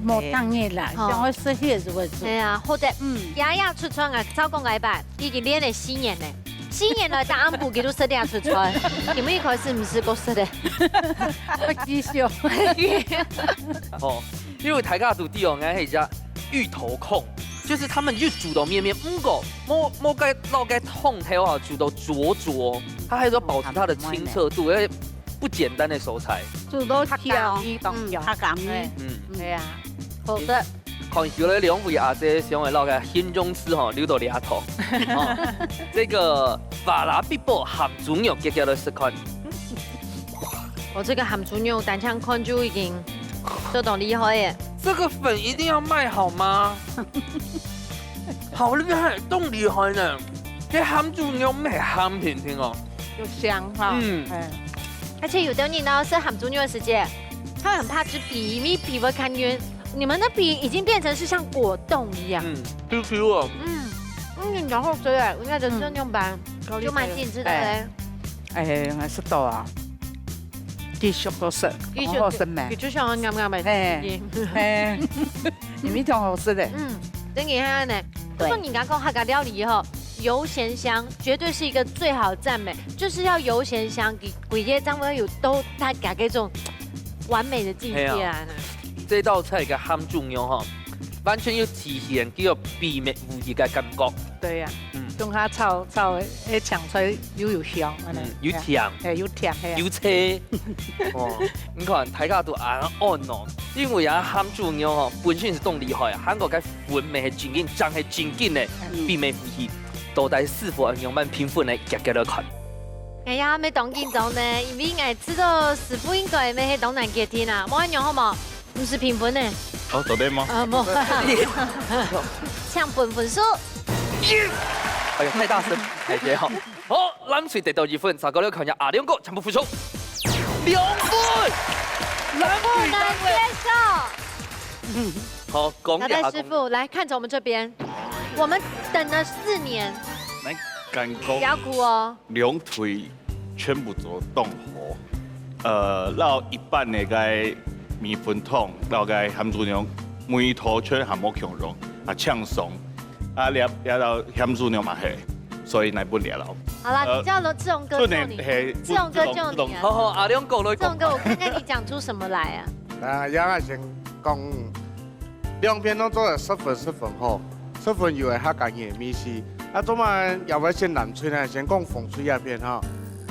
無當日啦，哦。想愛食也是會食。對啊，好得，嗯，爺爺出餐啊，照講來吧，已經練了四年呢。四年來，打暗晡佢都食得出餐。你們一開始毋係過食的。繼續。哦，因為大家都知哦，𠊎係一隻芋頭控，就是他們就煮到綿綿，毋過無，無該落該湯頭啊，煮到濁濁，它還是要保持它的清澈度，因為不簡單的食材。煮到香，客家味當香。嗯，客家味。對。嗯。對啊，好食。看起來兩位阿姐想愛落个形容詞吼，留到這頭。哦，這個瓦拉必波鹹豬肉，遽遽來食看。 我這個鹹豬肉單淨看就已經做到厲害耶。這個粉一定要賣好嗎？好厲害，當厲害呢！這鹹豬肉毋係鹹甜甜哦。有香哈。嗯。哎。而且有的人呢，食鹹豬肉个時節，他很怕吃皮，因為皮會看暈。你們的皮已經變成是像果凍一樣。嗯，Q Q哦。嗯，嗯，然後所以人家的這種版，嗯，就蠻精緻的嘞。哎。 哎，𠊎食到啊，繼續多食，繼續，好好食咩？繼續想要啱啱个。嘿，嘿，你們當好食的。嗯，等一下呢，對。不過人家講客家料理吼，油鹹香絕對是一個最好的讚美，就是要油鹹香，給，給這樣會有都大家這種完美的境界啊。嘿啊。這道菜个鹹豬肉吼，完全有體現這個秘密武藝个感覺。對呀。 嗯。中下炒，炒个，个青菜又有香，恁呢。嗯，又甜。哎，又甜，嘿。又脆。哦，你看，大家都恁安哦，因為啊，鹹豬肉吼，本身係當厲害啊，還過該粉味係真緊，正係真緊个，嗯。秘密武器，到底師傅愛仰般評分呢？遽遽來看。哎呀，還當緊張呢，因為𠊎知道師傅應該乜係當難決定啊，無恁樣好無？ 毋使評分呢。哦，做得嗎？呃，無。請分分數。哎呀，太大聲，太大聲。好，藍隊得到一分，再過來看一下阿良哥，請分分數。兩分！藍隊單位。不能接受。好，講一下。小戴師傅，來，看著我們這邊，我們等了四年。來，感覺。不要哭哦。 兩隊全部做當好。呃，摎一般个該米粉湯，摎該鹹豬肉，味道全還無共樣，啊，清爽。啊，這，這摎鹹豬肉嘛係，所以來分這摎。好啦，呃，你叫了志宏哥救你，志宏哥救你啊。好，好，阿良哥來講。志宏哥，我看看你講出什麼來啊？啊，這𠊎先講 兩片攏做得十分十分好，十分有个客家人个味緒。啊，做麼个也會選藍隊呢？先講紅隊這片吼，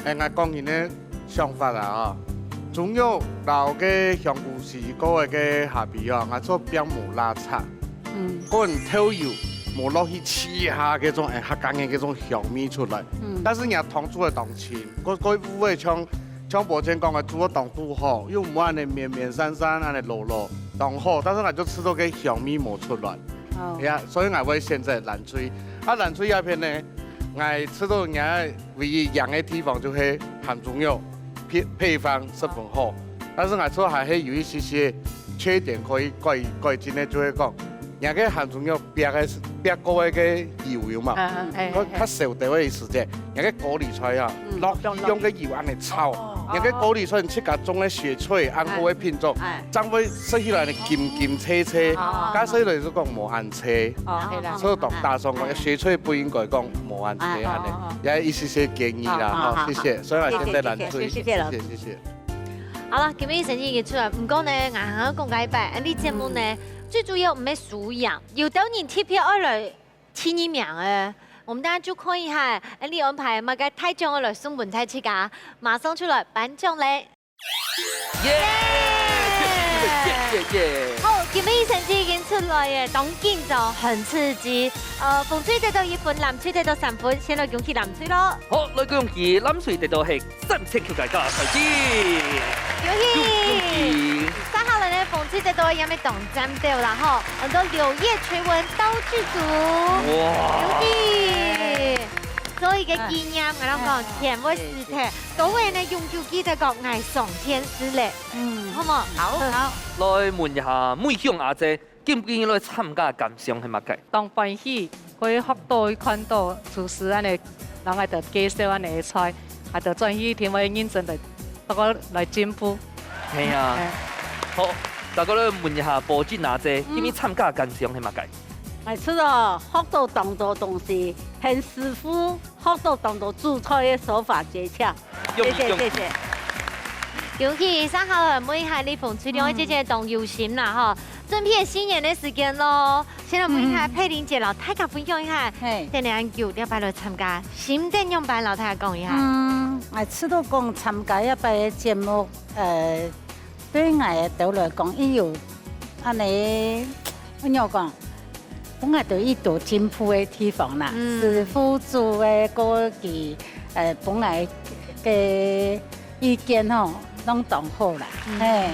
哎，𠊎講人个想法啊吼，豬肉摎个香菇絲過个該下比哦，𠊎做並無落差。嗯。可能豆油無落去試下該種，哎，客家人該種香味出來。嗯。但是人家湯煮个當清，過，過有个像 像伯謙講个，煮到當肚好，又毋會恁呢綿綿散散，恁呢老老，當好。但是𠊎就食到該香味無出來。哦。呀，所以𠊎會選擇藍隊。啊，藍隊這片呢， ，𠊎試著若唯一贏个地方就係鹹豬肉配配方十分好，但是𠊎試著還係有一些些缺點可以改改進个，就係講，若个鹹豬肉煏个煏過个个油有無？嗯，哎，佢較燒兜个時節，若个高麗菜啊，落去用个油恁樣炒，若个高麗菜你自家種个雪菜，恁好个品種，正會食起來呢金金脆脆，假使來就講無恁脆。哦，係啦。所以當打爽講，雪菜不應該講無恁脆恁樣，也一些些建議啦，哈，謝謝。所以來現在來注意，謝謝謝謝。好了，今日成績已經出來，毋過呢，𠊎還要講个一擺，恁樣節目呢，最主要毋係輸贏，有兜人特別愛來 第二名誒，我們大家就看一下，恁樣安排麼个大獎愛來送分大自家，馬上就來頒獎咧。耶！耶耶耶！好，今日成績已經出來耶，當緊張，很刺激。呃，紅隊得到一分，藍隊得到三分，先來恭喜藍隊咯。好，來恭喜藍隊得到係 三千Q个加菜金。恭喜！恭喜！接下來呢，紅隊得到个也係當讚到啦吼，很多柳葉垂紋刀具組。哇！恭喜！做一個紀念，𠊎講全部死忒，各位呢永久記得講𠊎上電視咧，嗯，好無？好，好。來問一下美香阿姐， 今晡日來參加感想係麼个？當歡喜，可以學到、看到廚師恁樣，然後𠊎就介紹恁樣个菜，𠊎就轉去定會認真个，不過來進步。係啊。好，再過來問一下寶靜阿姐，今日參加感想係麼个？𠊎覺得學到當多東西，很舒服。 學到當多煮菜个手法訣竅。謝謝謝謝。尤其上好問一下李鳳翠兩位姐姐當有心啦吼，準備新年个時間咯，先來問一下佩玲姐，摎大家分享一下，等下恁久，這擺來參加，心得仰般摎大家講一下。嗯，𠊎試著講參加這擺个節目，呃， 對𠊎兜來講，佢有恁樣，仰般講，分𠊎兜有進步个地方啦。師傅煮个，過佢，呃，分𠊎个意見吼，攏當好啦。係，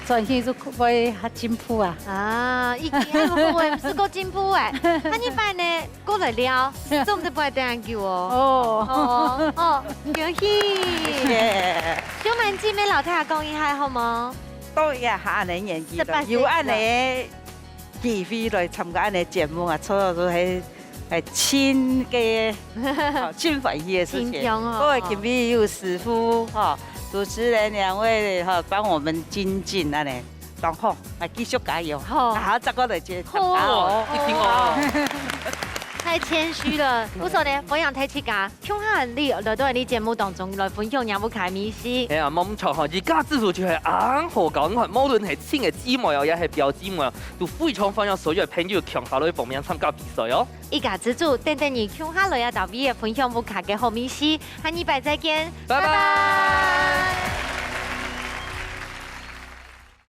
轉去就會較進步啊。啊，已經恁好欸，毋係講進步欸，恁樣般呢， 過來尞，總係毋會等恁久哦。哦，哦，恭喜！謝謝。秀滿姊妹摎大家講一下好無？到這下恁樣年紀了，有恁樣機會來參加恁樣節目啊，做到都係，係真个，哦，真歡喜个事情。真慶哦。各位今日有師傅，吼，主持人兩位，吼，幫我們精進恁樣。 當好，來繼續加油。好，好，再過來接，好，一定哦。太謙虛了。毋過呢，歡迎大自家共下來到𠊎等節目當中來分享𠊎屋下美食。係啊，無毋著吼，一家之煮就係恁好搞，你看，無論係親个姊妹哦，也係表姊妹哦，都非常歡迎所有个朋友共下來報名參加比賽哦。一家之煮，等等你共下來啊，到位个分享屋下个好美食，下禮拜再見，拜拜。